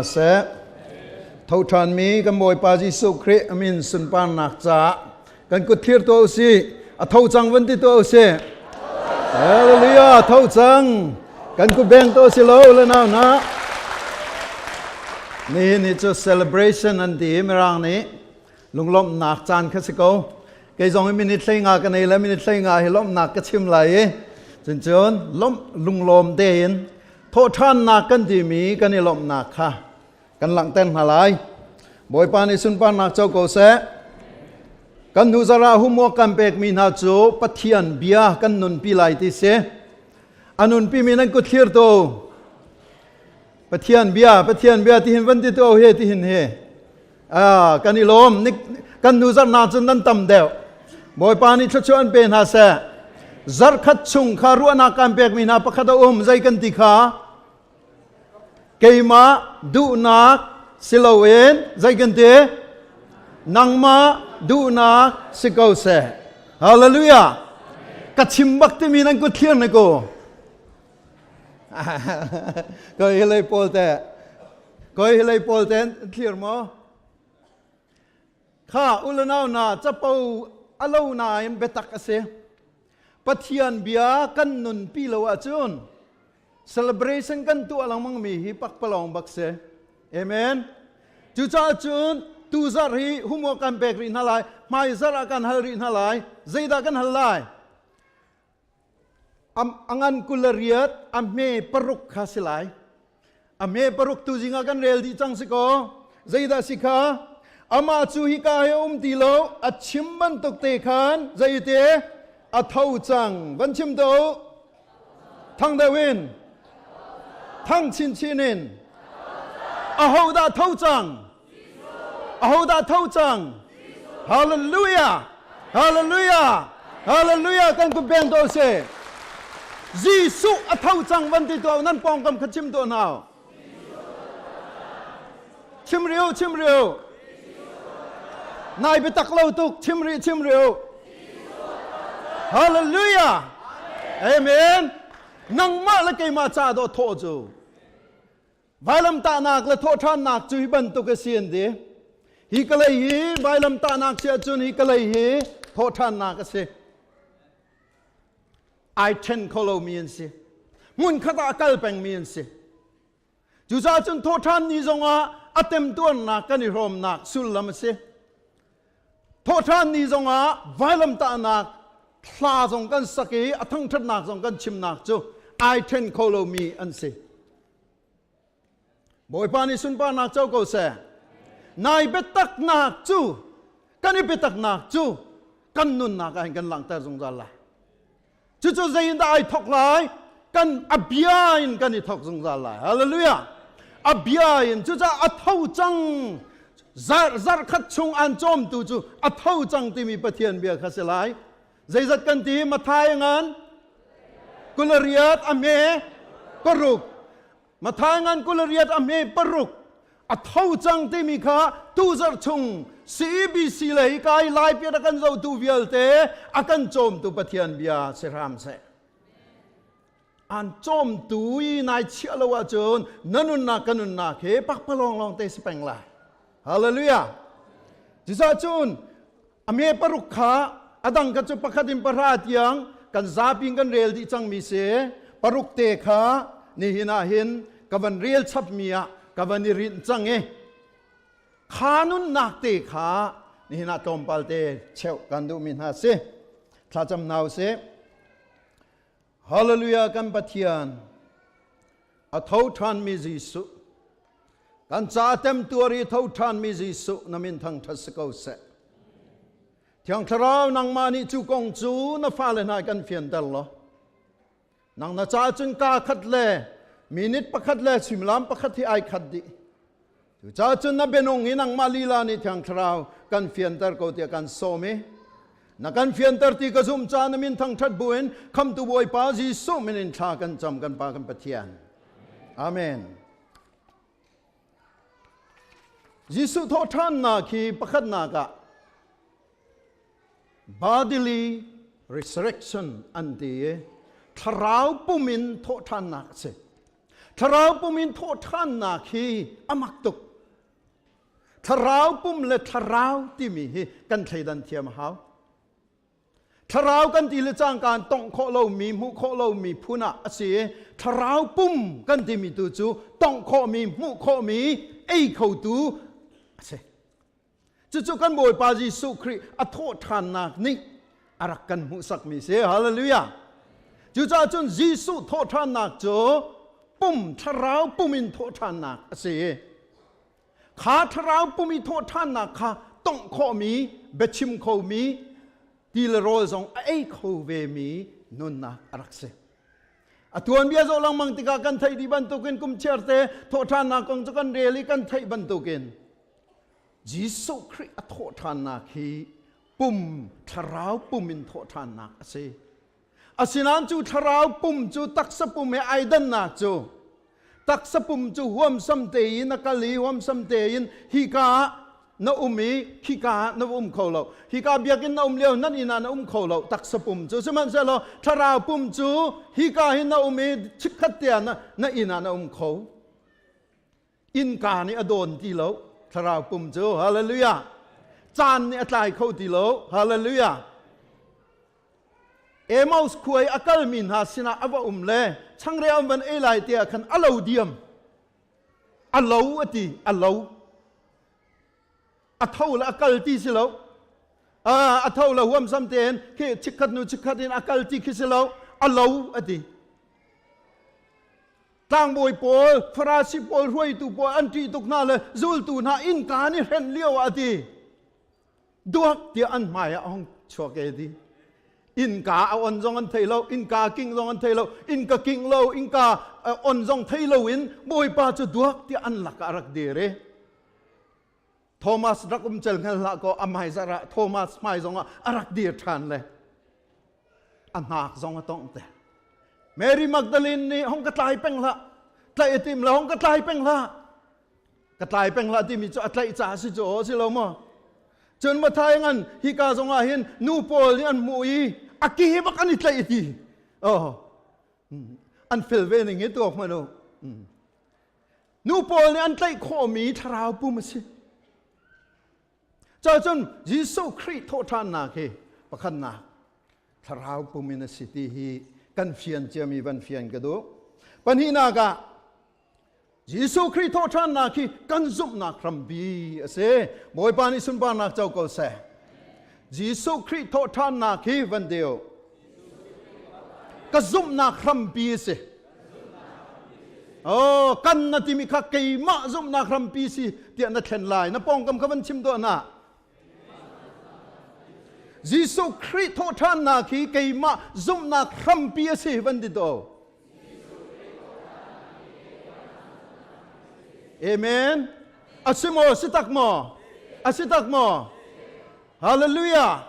Seh. Tho ṭhanmi kan Bawipa Jesuh Khrih a min sunparnak caah kan kut thlir tuah u sih. A tho cang van ti tuah u sih. Hallelujah! Tho cang. Kan kut beng tuah si lo le nau na. Nihin ni cu celebration an ti Mirang nih lunglawmhnak caan kha si ko. Kei zong hi minute hlei nga ka nei le minute hlei nga hi lawmhnak ka chim lai i cun cun lawmh lunglawm tein Thawhṭhannak kan timi kan i lawmhnak kha kan langhter hna lai. Bawipa nih sunparnak co ko seh. Kan hnu zarah homework kan pekmi hna cu Pathian bia kan nunpi lai ti si. A nunpimi nan kut thlir tu. Pathian bia, Pathian bia tihin van ti tu he tihin he. Ah, kan i lawm. Kan hnu zarhnak cun nan tam deuh. Bawipa nih thluachuah an pe hna seh. Zarhkhat chung kha ruahnak kan pekmi hna pakhat a um. Zei kan ti kha? Keimah duhnak si loin zei kan ti? Nangmah duhnak si ko seh. Hallelujah. Ka chim bak timi nan kut thlir ne ko. Ko hi lei pawl te. Koi hi lei pawl ten thlir maw? Kha ulanau na capo alo nain biatak a si. Pathian bia kan nunpi lo ahcun celebration kan tuah lengmang mi hi pakpalawng bak si. Amen. Cucaah cun tu zarh hi homework kan pek rih hna lai, hmai zarh ah kan hal rih hna lai. Zeidah kan hal lai? A ngan 28, a hme paruk kha si lai. A hme paruk tu zingah kan rel dih cang si kaw, zeidah si kha? Amah cu hika he um ti lo, a chim bantuk te khan zeite a tho cang. Van chim to thang deuh in, thang chinchin in. Ahodah tho cang? Ahodah tho cang? Hallelujah! Hallelujah! Hallelujah! Kan kut beng to si. Jesuh a tho cang van ti tuah nan pawngkam kha chim tuah hna. Chim riu, chim riu. Nai biatak lo tuk, chim rih, chim riu. Hallelujah! Amen. Nangmah le keimah ca dawh thawh cu. Vailamtahnak le thawhṭhannak cu hi bantuk a si an ti. Hi ka lei hi vailamtahnak si ahcun hi ka lei hi thawhṭhannak a si. Ai ṭhen kho lomi an si. Hmunkhat ah a kal pengmi an si. Cucaah cun thawhṭhan ni zongah a temtuarnak kan i hrawmnak sullam a si. Thawhṭhan ni zongah vailamtahnak hla zong kan sak i a thangṭhatnak zong kan chimnak cu ai ṭhen kho lomi an si. Bawipa nih sunparnak co ko seh. Nai biataknak cu kan i biataknak cu kan nunnak ah hin kan langhter zungzal lai. Cucu zei in dah ai thok lai? Kan a bia in kan i thok zungzal lai. Hallelujah. A bia in cucaah a tho cang. Zarh zarh khat chung an cawmtu cu a tho cang timi Pathian bia kha si lai. Zeizat kan ti? Matthai ngan 28 a hme paruk. Matthai ngan 28 a hme paruk. A tho cang timi kha tuzarh chung CBC lei kai lai piat a kan zohtu vialte a kan cawmtu Pathian bia si hram seh. An cawmtu i nai chiah lo ahcun na nunnak ka nunnak he pakpalawng lawng te si peng lai. Hallelujah. Cucaah cun a me paruk kha a dang kha cu pakhat in pahra tiang kan zapi in kan rel dih cangmi si. Paruk te kha nihin ah hin ka van rel chapmi ah ka van i rinh cang i kha nunnak te kha nihin ah tlawmpal te cheuh kan duhmi hna si. Thlacam hna usih. Hallelujah kan Pathian a tho ṭhanmi Jesuh kan ca temtuar i tho ṭhanmi Jesuh na min thangṭhat si ko seh. Thiang Thlarau nangmah nih cu kong cu na fale hna kan fianter law nang na ca cun kaa khat le minute pakhat le suimilam pakhat hi ai khat dih. Cucaah cun na bianung hi nangmah lila nih Thiang Thlarau kan fianter ko tiah kan sawm i na kan fianter ti ka zumh caah na min thangṭhat buin khamtu Bawipa Jesuh min in thla kan cam kan Pa kan Pathian. Amen. Jesuh thawhṭhannak hi pakhatnak ah bodily resurrection an ti i thlarau pum in thawhṭhannak a si. Thlarau pum in thawhṭhannak hi a mak tuk. Thlarau pum le thlarau timi hi kan thleidan thiam a hau. Thlarau kan ti le cangkaan tongh khawh lomi, hmuh khawh lomi phun ah a si i thlarau pum kan timi tu cu tongh khawhmi, hmuh khawhmi, ei khotu a si. Cucu kan Bawipa Jesuh Khrih a thawhṭhannak nih a rak kan hmuhsakmi si. Hallelujah. Cucaah cun Jesuh thawhṭhannak cu pum thlarau pum in thawhṭhannak a si. Kha thlarau pum i thawhṭhannak kha tongh khawhmi, biachim khomi, ti le rawl zong a ei kho vemi nunnak a rak si. A tuanbia zoh lengmang tikah kan theih dih bantukin kum chiarte thawhṭhannak kong cu kan rel i kan theih bantukin Jesuh Khrih a thawhṭhannak hi pum thlarau pum in thawhṭhannak a si. Asinain cu thlarau pum cu taksa pum he ai dannak cu taksa pum cu huamsam tein a kal i huamsam tein hika ah na um i khika ah na um kho lo. Hika biakinn na um lio nan inn ah na um kho lo taksa pum cu. Sihmanhsehlaw thlarau pum cu hika hin na um i chikkhat te ah na, na inn ah na um kho. Innka nih a dawn ti lo thlarau pum cu hallelujah caan nih a tlai kho ti lo hallelujah Emmaus khua i a kalmi hna sinah a va um le changreu an van ei lai te ah khan a lo diam a lo a ti a lo a tho le a kal ti si lo a tho le huamsam tein khi chikkhat nu chikkhat in a kal ti khi si lo a lo a ti Tlangbawi pawl, Farasi pawl, hruaitu pawl an ṭih tuk hna le zultu hna innka an i hrenh lio ah a ti. Duak tiah an hmai ah a hung chuak e ti. Innka a on zong an thei lo, innka king zong an thei lo, innka king lo, innka on zong thei lo in Bawipa cu duak tiah an lakah a rak dir i Thomas rak um cel hngal hlah kaw a hmaizarh ah Thomas hmai zongah a rak dir ṭhan le a hnak zong a tongh te. Mary Magdalene nih hong ka tlai peng hlah, tlaih a tim lo hong ka tlai peng hlah. Ka tlai peng hlah timi cu a tlaih ca si cu aw si lo maw? Cun Mathai ngan hika zongah hin nu pawl nih an hmuh i a ki bak an i tlaih ti. Oh, an fel ve ning hi tuak hmanh u. Nu pawl nih an tlaih khawhmi thlarau pum a si. Cun Jesuh Khrih thawhṭhannak hi pakhatnak thlarau pum in a si ti hi kan fian ciami van fian ka duh. Pahnihnak ah Jesuh Khrih thawhṭhannak hi kan zumhnak hrampi a si. Bawipa nih sunparnak co ko seh. Jesuh Khrih thawhṭhannak hi van deu. Ka zumhnak hrampi a si. Oh, kan na timi kha keimah zumhnak hrampi si tiah na thlen lai. Na pawngkam kha van chim tuah na. Jesuh Khrih thawhṭhannak hi keimah zumhnak hrampi a si van ti to. Amen. A si maw? Si tak maw? A si tak maw? Hallelujah.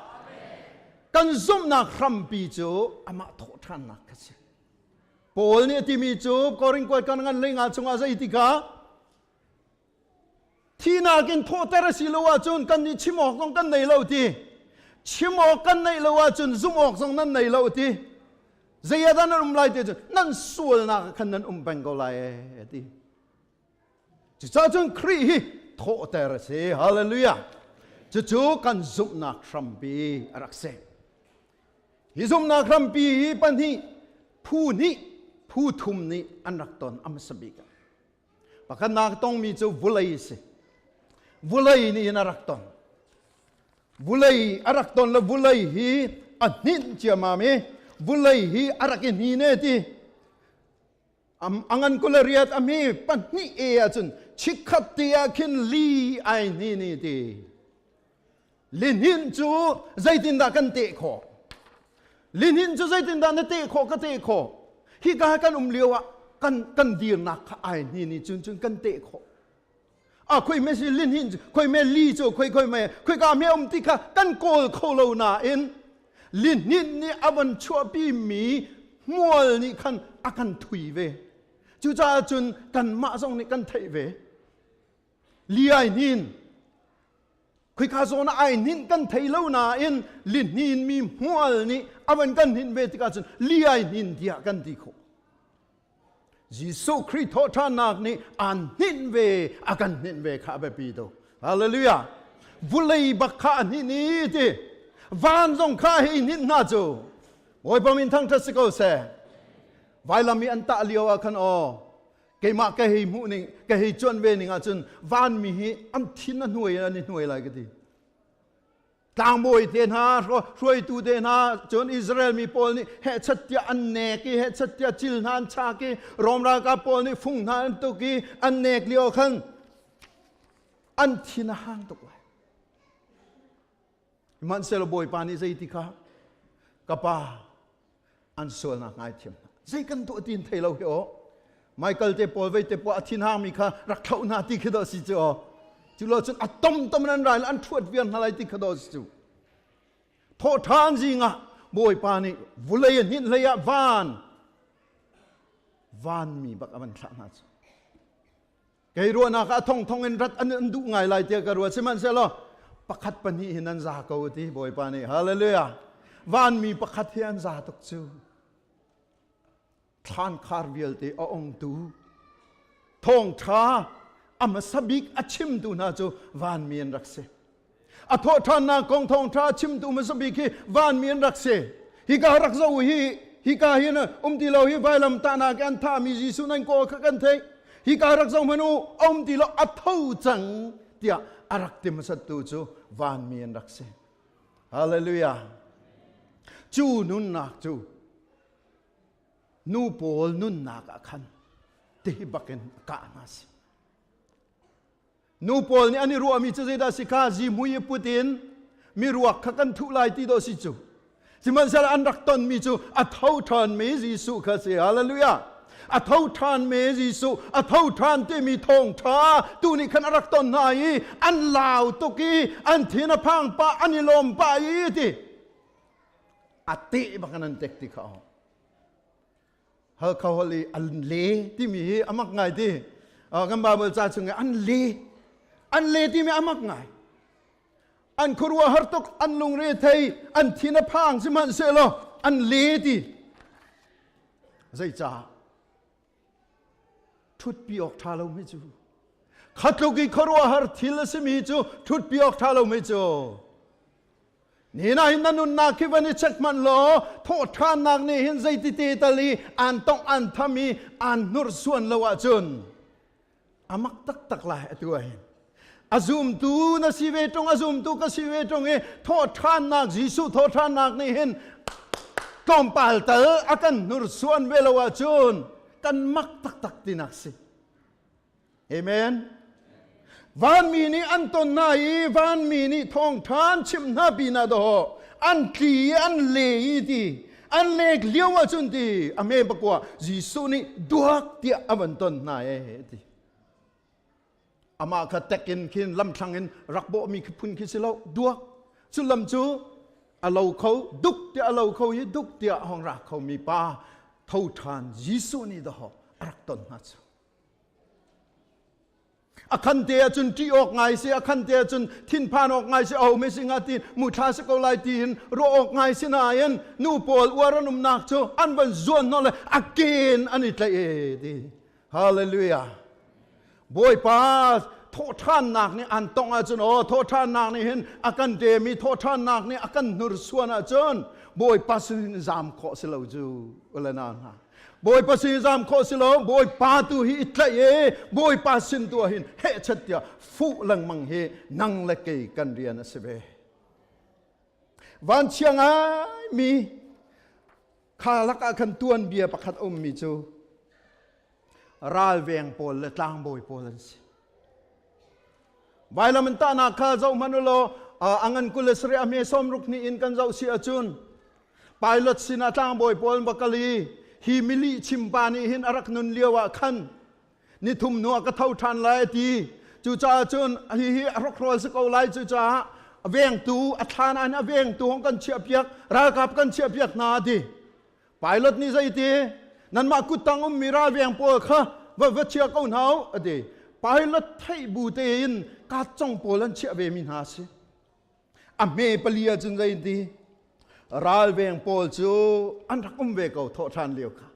Kan zumhnak hrampi cu amah thawhṭhannak kha si. Paul nih a timi cu Korin kuat kan ngan leinga chungah zei ti kha thinak in thawhter a si lo ahcun kan nih chim awk zong kan nei lo ti chim awk kan neih lo ahcun zumh awk zong nan nei lo ti zei ah dah nan um lai ti cun nan sualnak khan nan um peng ko lai e ti Cucaah cun Khrih hi thawhter a si. Hallelujah. Cucu kan zumhnak hrampi a rak si. Hi zumhnak hrampi hi pahnih phu hnih phu thum nih an rak ton a hmasa bik ah. Pakhatnak tongmi cu vulei a si. Vulei nih hin a rak ton. Vulei a rak ton le vulei hi a hninh ciamam i vulei hi a rak i hnin e ti. A ngan kul riat a mi pahnih e ahcun chikkhat te ah khin li ai hni ni ti lihnin cu zeitindah kan teh khawh lihnin cu zeitindah na teh khawh ka teh khawh hika kan um lio ah kan kan dirnak kha ai hni ni cun cun kan teh khawh a khoi me si lihnin khoi me li cu khoi khoi me khoi ka me um ti kha kan kawl kho lo nain lihnin nih a van chuahpi mi hmual nih khan a kan thui ve cucaah cun kanmah zong nih kan theih ve li ai hnin khoika zawn ah ai hnin kan thei lo nain lihnin mi hmual nih a van kan hnin ve tikah cun li ai hnin tiah kan ti khawh. Jesuh Khrih thawhṭhannak nih aan hninh ve, a kan hninh ve kha a biapi tuk. Hallelujah. Vulei bak kha a hninh i ti. Van zong kha hei hninh hna cu. Bawipa min thangṭhat si ko seh. Vailam i an tah lio ah khan aw, keimah ka hei hmuh ning, ka hei cuan ve ning ahcun vanmi hi an thin a hnuai in an i hnuai lai ka ti. Tlangbawi te hna, hruaitu te hna, cun Israel mi pawl nih hehchat tiah an nek i hehchat tiah cil hna an chak i Rom ralkap pawl nih fung hna an tuk i an nek lio khan an thin a hang tuk lai. Sihmanhsehlaw Bawipa nih zeiti kha ka pa an sualnak ngaithiam hna. Zei kan tuah ti in thei lo hi aw. Michael te pawl vei te pawl a thinhangmi kha rak thlauh hna ti khi dawh si cu aw. Cu lo cun a tom tom in an rai an ṭhuat viar hna lai ti kha dawh si cu. Thawhṭhan zing ah Bawipa nih vulei a hninh hlei ah van vanmi bak a van thlah hna cu. Kei ruahnak ah thongthong in rat an duh ngai lai tiah ka ruat. Sihmanhsehlaw pakhat pahnih hin an za ko ti Bawipa nih. Hallelujah. Vanmi pakhat hi an za tuk cu. Thlan khar vialte a ongtu thawngṭha a hmasa bik a chimtu hna cu vanmi an rak si. A thawhṭhannak kong thawngṭha a chimtu hmasa bik hi vanmi an rak si. Hika rak zoh hi hika hin um ti lo hi vailam tahnak an thahmi Jesuh nan kawl kha kan theih. Hika rak zoh hmanh u, um ti lo a tho cang tiah a rak ti hmasattu cu vanmi an rak si. Hallelujah. Cu nunnak cu nu pawl nunnak ah khan ti bakin a kah hna si. Nu pawl nih an i ruahmi cu zeidah si kha zihmui i put in miruak kha kan thuh lai ti dawh si cu. Sihmanhsehlaw an rak tonmi cu a tho ṭhanmi Jesuh kha si. Hallelujah. A tho ṭhanmi Jesuh, a tho ṭhan timi thawngṭha tu nih khan a rak ton hna i an lau tuk i an thin a phang pah, an i lawm pah i ti. A teh bak in an tek ti kha. Halkha holh i an le timi hi a mak ngai ti. Kan Bible ca chung i an le an le timi a mak ngai. An khuaruah har tuk, an lungre thei, an thin a phang sihmanhsehlaw an le ti. Zeicah? Ṭhutpi awk ṭha lo mi cu. Khatluk i khuaruahhar thil a simi cu ṭhutpi awk ṭha lo mi cu. Ni na hin na nunnak khi van i check hmanh law thawhṭhannak nih hin zeiti te tal i aan tongh aan tham i aan hnursuan lo ahcun a mak taktak lai atu ah hin. A zumtu na si ve ṭung, a zumtu ka si ve ṭung i thawhṭhannak Jesuh thawhṭhannak nih hin tlawmpal tal a kan hnursuan ve lo ahcun kan mak taktak tinak si. Amen. Vanmi nih an ton hna i vanmi nih thawngṭha an chimh hna pinah dawh an tli i an le i ti an lek lio ahcun ti a hme pakua Jesuh nih duak tiah a van ton hna e ti. Amah kha tek in khin lamthlang in rak bawhmi khi phun khi si lo duak sullam cu a lo kho duk tiah a lo kho i duk tiah hong ra kho mi pa tho ṭhan Jesuh nih dawh a rak ton hna cu. A khan te ahcun ṭih awk ngai si, a khan te ahcun thinphan awk ngai si, oh mesing ah ti muthla si ko lai tiin ruah awk ngai si nain nu pawl uar an umnak cu an van zuan hnawh le a ken an i tlaih e ti. Hallelujah. Bawipa thawhṭhannak nih an tongh ahcun aw thawhṭhannak nih hin a kan ṭem i thawhṭhannak nih a kan hnursuan ahcun Bawipa sin zam khawh si lo cu ulana hna. Bawipa sin zam khawh si lo Bawipa tu hi i tlaih i Bawipa sin tu ah hin hehchet tiah fuh lengmang hi nang le kei kan rian a si ve. Vanchia ngaimi kha lakah khan tuanbia pakhat a ummi cu ralveng pawl le tlangbawi pawl an si. Vailam in tahnak kha zoh hmanh u law a ngan 27 a hme 60 ni in kan zoh si ahcun Pilot sinah tlangbawi pawl va kal i hi milih chimpa nih hin a rak nun lio ah khan nithum hnu ah ka tho ṭhan lai a ti. Cucaah cun hihi a hrokhrawl si ko lai cucaah a vengtu a thlan ah hin a vengtu hong kan chiahpiak ralkap kan chiahpiak hna a ti. Pilot nih zeiti nanmah kuttang ummi ralveng pawl kha va va chia ko hna u a ti. Pilot theih bu tein katcong pawl an chiah ve mi hna a si. A hme pali ahcun zeiti ralveng pawl cu an rak um ve ko thawhṭhan lio kha.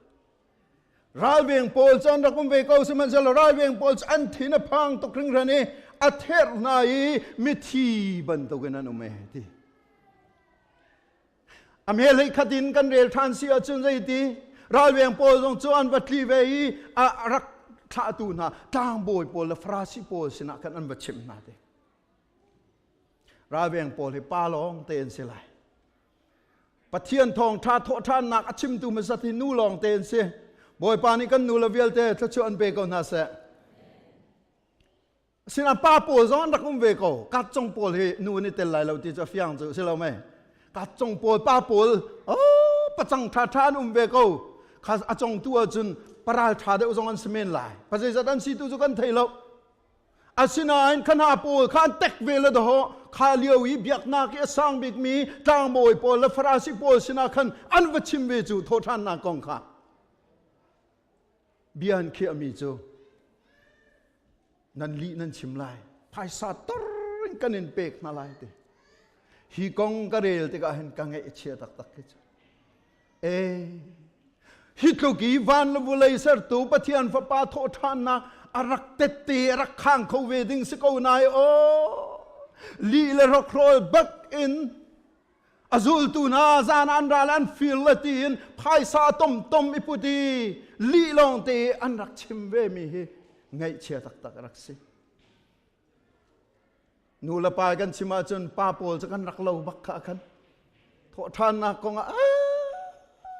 Ralveng pawl cu an rak um ve ko, sihmanhsehlaw ralveng pawl cu an thin a phang tuk hringhran i a therh hna i mithi bantukin an um e ti. A me hlei khat in kan rel ṭhan si ahcun zeiti ralveng pawl zong cu an va tli ve i a rak thlahtu hna tlangbawi pawl le Farasi pawl sinah khan an va chimh hna te. Ralveng pawl hi pa lawng te an si lai. Pathian thawngṭha thawhṭhannak a chimtu hmasat hi nu lawng te an si. Bawipa nih kan nu le vialte thluachuah an pe ko hna seh. Asinain pa pawl zong an rak um ve ko. Katcong pawl hi nu an i tel lai lo ti cu a fiang cu si lo mei. Katcong pawl pa pawl oh, pacang ṭhaṭha an um ve ko. Kha a congtu ahcun paral ṭha deuh zong an si men lai. Pa zeizat an si tu cu kan thei lo. Asinain kha hna pawl kha an tek ve le dawh kha lio i biaknak i a sang bikmi tlangbawi pawl le Farasi pawl sinah khan an va chim ve cu thawhṭhannak kong kha bia an khiahmi cu nan lih nan chim lai phaisa tor in kan in pek hna lai ti hi kong ka rel tikah hin ka ngaih a chia taktak khi cu E, hi tluk i van le vulei sertu Pathian Fapa thawhṭhannak a rak tette a rak khang kho ve ding si ko nai aw. Lih le hrokhrawl bak in a zultu hna zan an ral an fir le tiin phaisa tomtom i put i lih lawng te an rak chim ve mi hi ngaihchia taktak a rak si. Nu le pa kan chim ahcun pa pawl cu kan rak lo bak kha khan thawhṭhannak kong ah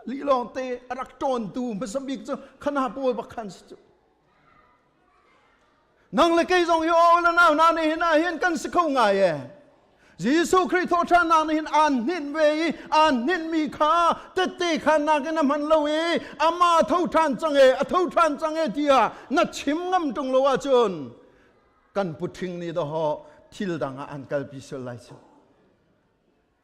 lih lawngte a rak ṭawntu hmasa bik cu khana pawl bak khan si cu. Nang le kei zong hi aw le nau na nih hin ah hin kan si kho ngai e. Jesuh Khrih thawhṭhannak nih hin aan hninh ve i aan hninhmi kha tette khannak in a hman lo i amah tho ṭhan cang e a tho ṭhan cang e tiah na chim ngam ṭung lo ahcun kan puṭhing nih dawh thil dang ah an kalpi sual lai cu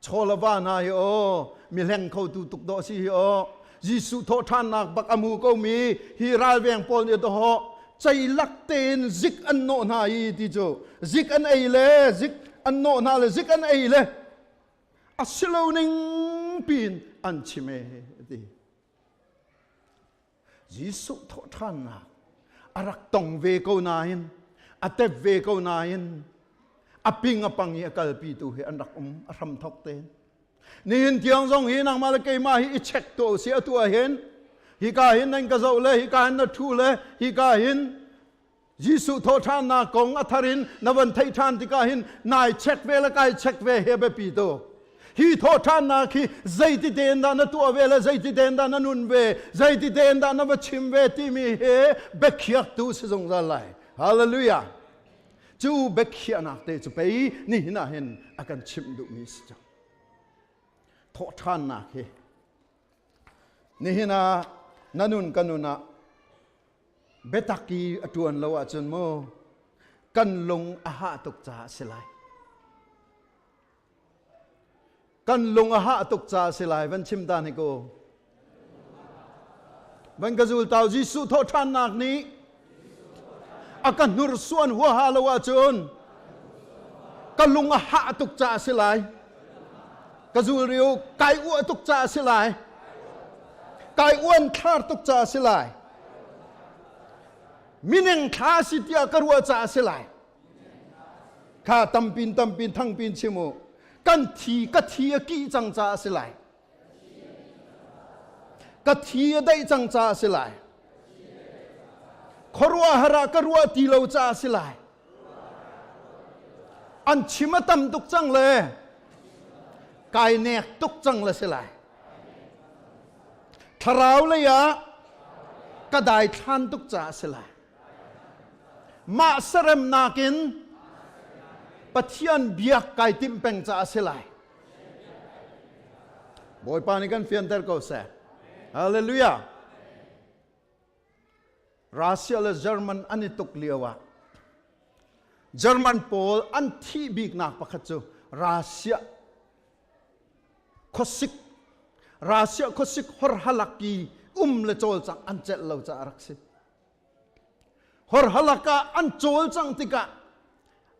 chaw le va hna hi aw mi hleng khotu tuk dawh si hi aw Jesuh thawhṭhannak bak a mu komi hi ralveng pawl nih dawh ceilak tein zik an nawh hna i ti cu zik an ei le zik an nawh hna le zik an ei le a si lo ning piin an chim e ti Jesuh thawhṭhannak a rak tong ve ko nain a tep ve ko nain a ping a pang i a kalpitu hi an rak um a hramthok tein nihin tiang zong hi nangmah le keimah hi i check tuah usih atu ah hin hika hin nan ka zoh le hika hin na ṭhu le hika hin Jesuh thawhṭhannak kong a thar in na van theih ṭhan tikah hin nai check ve le kai check ve he biapi tuk. Hi thawhṭhannak hi zeiti tein dah na tuah ve le zeiti tein dah na nun ve, zeiti tein dah na va chim ve timi he biakhiaktu si zungzal lai. Hallelujah. Cu biakhiahnak te cu pei nihin ah hin a kan chimh duhmi si cang. Thawhṭhannak hi nihin ah na nun ka nun ah biatak i a ṭuan lo ahcun mu kan lung a hah tuk caah a si lai. Kan lung a hah tuk caah a si lai van chim ta hnik u. Van ka zul tau Jesuh thawhṭhannak nih a ka hnursuan huaha lo ahcun ka lung a hah tuk caah a si lai. Ka zul riu kai uah tuk caah a si lai. Kai uan thlar tuk caah a si lai. Mineng thla a si tiah ka ruah caah a si lai. Kha tampin tampin thangpin chim u. Kan thi ka thi a kih cang caah a si lai. Ka thi a daih cang caah a si lai. Khuaruahhar ah ka ruah ti lo caah a si lai. An chim a tam tuk cang le kai nek tuk cang le si lai. Thlarau lei ah ka daithlan tuk caah a si lai. Mah seremnak in Pathian biak kai timh peng caah a si lai. Bawipa nih kan fianter ko seh. Hallelujah. Russia le German an i tuk lio ah German pawl an thih biknak pakhat cu Russia khuasik Russia khuasik horhalak i um le cawlcangh an celh lo caah a rak si. Horhalak ah an cawlcangh tikah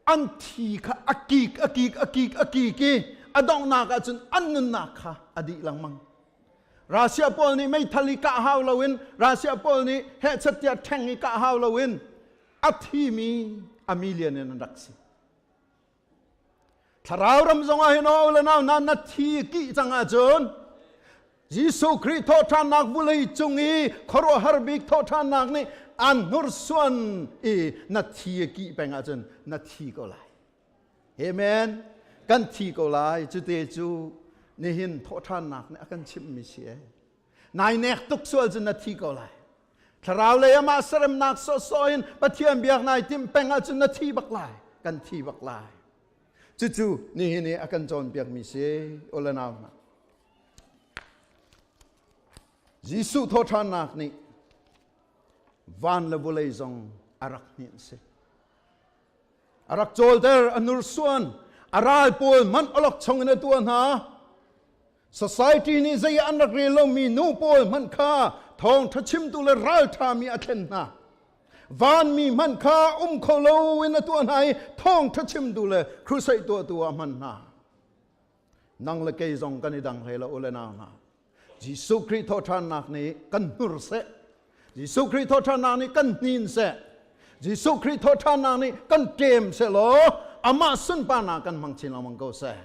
an thi kha a kik a kik a kik a kik i a donghnak ahcun an nunnak kha a dih lengmang. Russia pawl nih meithal i kah hau loin, Russia pawl nih hehchat tiah ṭheng i kah hau loin a thimi a million in an rak si. Thlarau ram zong ah hin aw le nau na na thi kih cang ahcun Jesuh Khrih thawhṭhannak vulei cung i khuaruahhar bik thawhṭhannak nih an hnursuan i na thi a kih peng ahcun na thi ko lai. Amen. Kan thi ko lai. Cute cu nihin thawhṭhannak nih a kan chimhmi si ee. Nai nek tuk sual cun na thi ko lai. Thlarau lei amah seremnak sawhsawh in Pathian biak nai timh peng ahcun na thi bak lai. Kan thi bak lai. Cucu nihin i a kan cawnpiakmi si. Ule nau hna. Jesuh thawhṭhannak nih van le vawlei zong a rak hninh si. A rak cawlter, a nursuan, a ral pawl hmanh awlok chung in a tuah hna. Society nih zei ah an rak rel lomi nu pawl hmanh kha thawngṭha chimtu le ralṭhami a thlen hna. Vanmi hmanh kha um kho lo in a tuah hna i thawngṭha chimtu le crusade tuahtu ah a hman hna. Nang le kei zong kan i dang hlei lo u le nau hna. Jesuh Khrih thawhṭhannak nih kan hnur seh. Jesuh Khrih thawhṭhannak nih kan hnin seh. Jesuh Khrih thawhṭhannak nih kan ṭem seh law amah sunparnak kan hmang chin lengmang ko seh.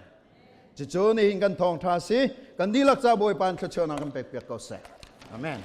Cucu nihin kan thawngṭha si. Kan dihlak ca Bawipa in thluachuahnak kan pekpiak ko seh. Amen.